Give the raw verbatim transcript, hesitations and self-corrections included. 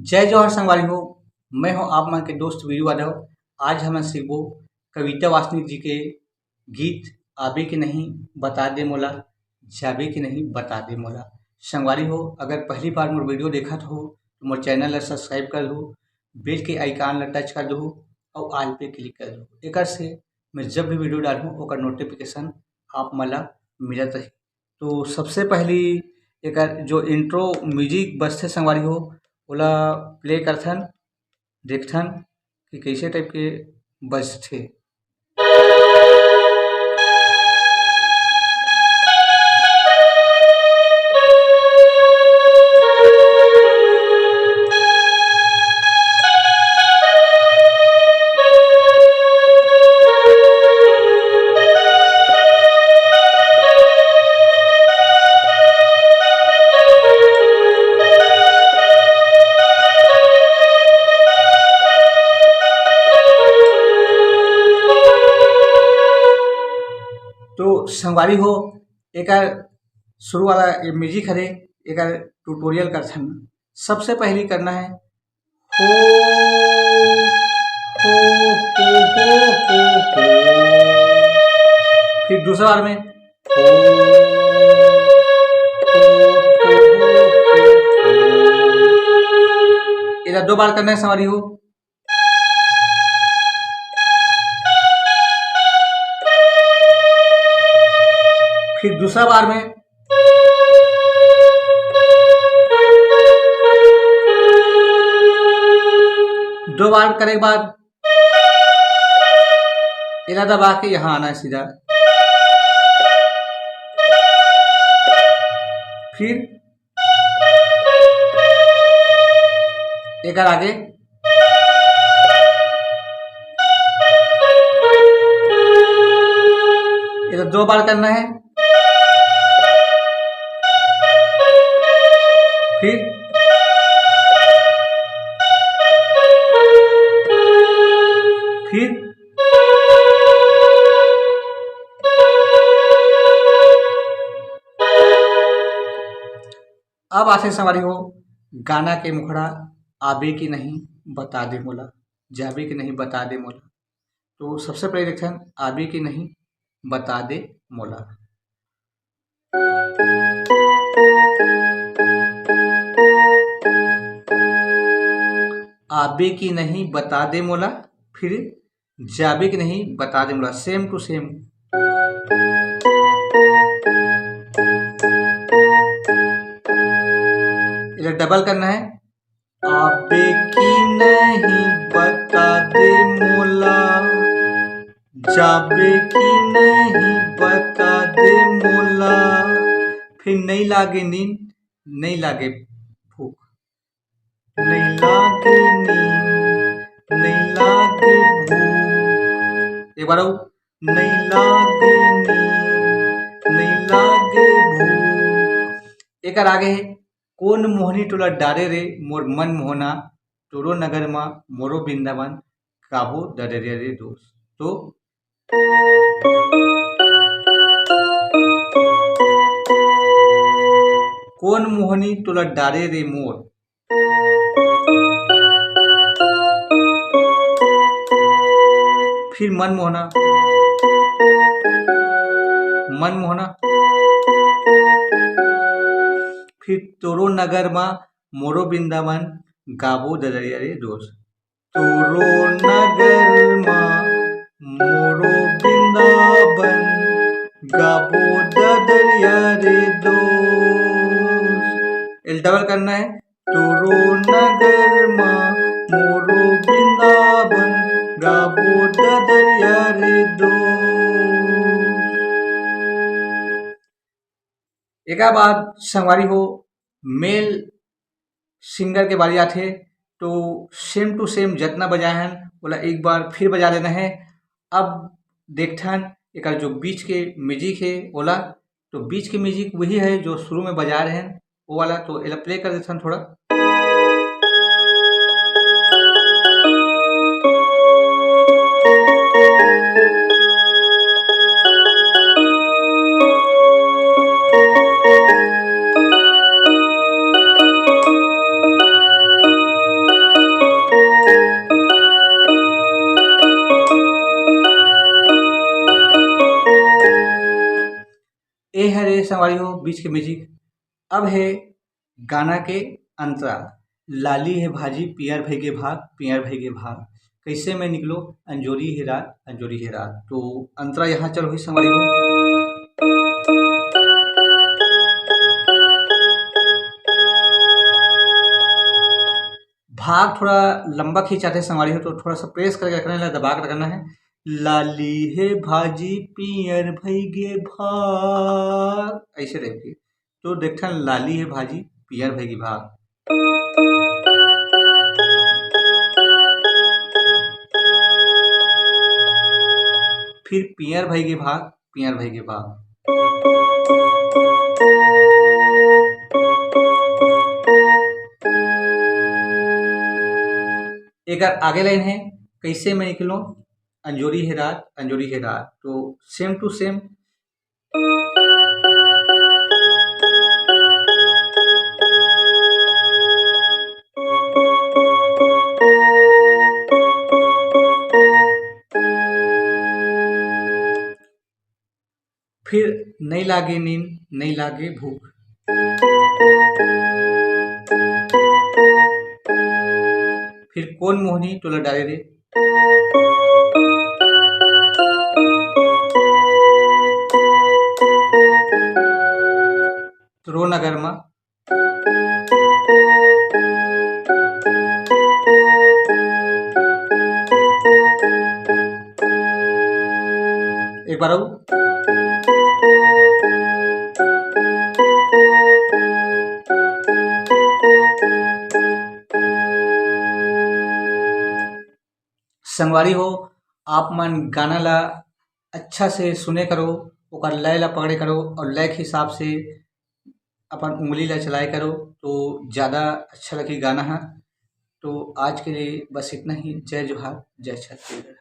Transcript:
जय जोहार संगवारी हो, मैं हूं आप मन के दोस्त वीरू यादव। आज हमन सीखबो कविता वासनिक जी के गीत आबे के नहीं बता दे मोला, जाबे के नहीं बता दे मोला। संगवारी हो, अगर पहली बार मोर वीडियो देखत हो तो मोर चैनल ला सब्सक्राइब कर दो, बेल के आइकन ला टच कर दो और ऑल पे क्लिक कर दो। एकर से मैं जब भी वीडियो डालूँ ओकर नोटिफिकेशन आप मन ला मिलत रही। तो सबसे पहली एकर जो इंट्रो म्यूजिक बजथे संगवारी हो, ओला प्ले करथन, देखथन कि कैसे टाइप के बजथे। तो संगवारी हो, एकर शुरू वाला ये म्यूजिक हरे, एकर ट्यूटोरियल करथन। सबसे पहली करना है हो, हो, हो, हो, हो, हो। फिर दूसरा बार में हो, हो, हो, हो, हो, हो। इधर दो बार करना है संगवारी हो। फिर दूसरा बार में दो बार करे के बाद एला दबा के यहाँ आना है सीधा। फिर एकर आगे, ये तो दो बार करना है। फिर, फिर अब आथे संगवारी हो गाना के मुखड़ा, आबे कि नहीं बता दे मोला, जाबे कि नहीं बता दे मोला। तो सबसे पहले देखथन, आबे कि नहीं बता दे मोला। आबे कि नहीं बता दे मोला, फिर जाबे कि नहीं बता दे मोला, same to same। इधर डबल करना है। आबे कि नहीं बता दे मोला, जाबे कि नहीं बता दे मोला। फिर नहीं लागे नींद, नहीं लागे भूख। नहीं लागे नींद, नहीं लागे भूख। एक बार और, नहीं लागे नींद, नहीं लागे भूख। एकर आगे है, कोन मोहनी तोला डारे रे मोर मन मोहना, तोरो नगर मा मोरो वृंदावन, गाबो ददरिया रे दोस्त। तो कोन मोहनी तोला डारे रे मोर, फिर मन मोहना, मन मोहना, फिर तोरो नगर मा मोरो वृंदावन, गाबो ददरिया रे दोस्त। तोरो नगर मा मोरो वृंदावन, गाबो ददरिया रे दोस्त। एल डबल करना है। तोरो नगर मा मोरो वृंदावन, गाबो ददरिया रे दोस्त। एकर बाद संगवारी हो, मेल सिंगर के बारी आथे, तो same to same जतना बजाए हन, ओला एक बार फिर बजा लेना है। अब देखथन एकर जो बीच के म्यूजिक हे ओला, तो बीच के म्यूजिक वही है जो शुरू में बजा रहे हैं, वो वाला, तो एला प्ले कर देथन थोड़ा। ये हरे संगवारी हो बीच के म्यूजिक। अब है गाना के अंतरा, लाली है भाजी पियर भई गे भाग, पियर भई गे भाग, कैसे मैं निकलो अंजोरी है रात, अंजोरी है रात। तो अंतरा यहाँ चल हुई संगवारी हो। भाग थोड़ा लंबा खींचाते संगवारी हो, तो थोड़ा सा प्रेस करके रखना है, दबा के रखना है। लाली है भाजी पियर भई गे भाग, ऐसे रहती। तो देखथन लाली है भाजी पियर भई गे भाग। फिर पियर भई गे भाग, पियर भई गे भाग। एकर आगे लाइन है, कैसे मैं निकलो अंजोरी है रात, अंजोरी है रात। तो सेम टू सेम। फिर नई लागे नींद, नई लागे भूख। फिर कोन मोहनी टोला डारे रे। रो नगर मा। एक बार अउ। संगवारी हो, आप मन गाना ला अच्छा से सुने करो, ओकर लय ला पकड़े करो और लय के हिसाब से अपन उंगली ला चलाए करो, तो ज़्यादा अच्छा लगही गाना ह। तो आज के लिए बस इतना ही। जय जोहार, जय छत्तीसगढ़।